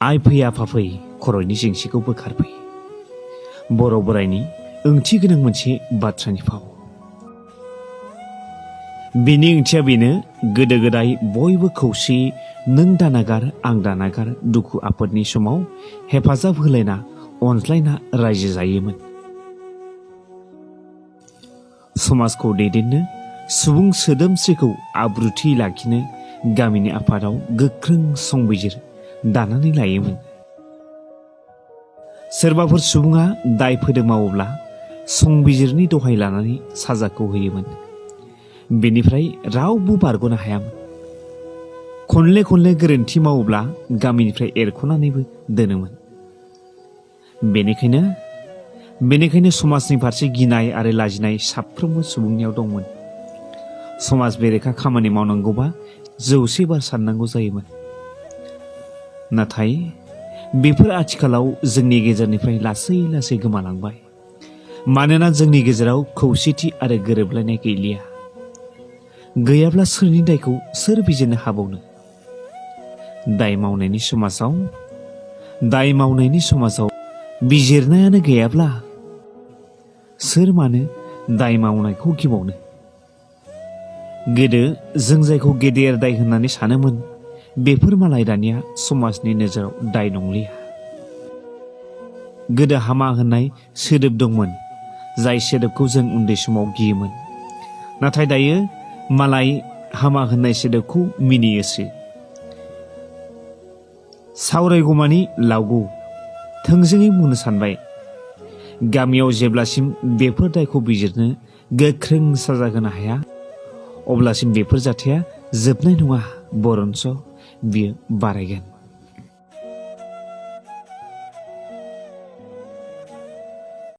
आइ फै आफा फै खर'नि जेंसिखौ बोखारफै बर' बोराइनि ओंथि गोनां मोनसे बाथ्रानि फाव। बिनि ओंथिया बेनो, गोदो गोदाय बयबो खौसेयै नों दानागार आं दानागार दुखु आफोदनि समाव हेफाजाब होलायना अनज्लायना रायजो जायोमोन। समाजखौ दैदेननो, सुबुं सोदोमस्रिखौ आब्रुथि लाखिनो गामिनि आफादाव गोख्रों संबिजिर दानानै लायोमोन। सोरबाफोर सुबुङा दाय फोदों मावोब्ला संबिजिरनि दहाय लानानै साजाखौ होयोमोन। बेनिफ्राय रावबो बारग'नो हायामोन। खनले खनले गोरोन्थि मावोब्ला गामिनिफ्राय एरख'नानैबो दोनोमोन। बेनिखायनो समाजनि फारसे गिनाय आरो लाजिनाय साफ्रोमबो सुबुंनियाव दंमोन। समाज बेरेखा खामानि मावनांगौबा 100 बार साननांगौ जायोमोन। नाथाय बेफोर आथिखालाव जोंनि गेजेरनिफ्राय लासै लासै गोमालांबाय। मानोना जोंनि गेजेराव खौसेथि आरो गोरोबलायनाय गैलिया। गैयाब्ला सोरनि दायखौ सोर बिजिरनो हाबावनो? दाय मावनायनि समाजाव बिजिरनायानो गैयाब्ला सोर मानो दाय मावनायखौ गिबावनो? गोदो जों जायखौ गेदेर दाय होननानै सानोमोन, बेफोर मालाय दानिया समाजनि नोजोराव दाय नंलिया। गोदो हामा होननाय सोदोब दंमोन, जाय सोदोबखौ जों उन्दै समाव गियोमोन। नाथाय दायो मालाय हामा होननाय सोदोबखौ मिनियोसो। सावरायगौमानि लावगौ थोंजोङै बुंनो सानबाय। गामियाव जेब्लासिम बेफोर दायखौ बिजिरनो गोख्रों साजा होनो हाया, अब्लासिम बेफोर जाथाया जोबनाय नङा, बरन्स बियो बारायगोन।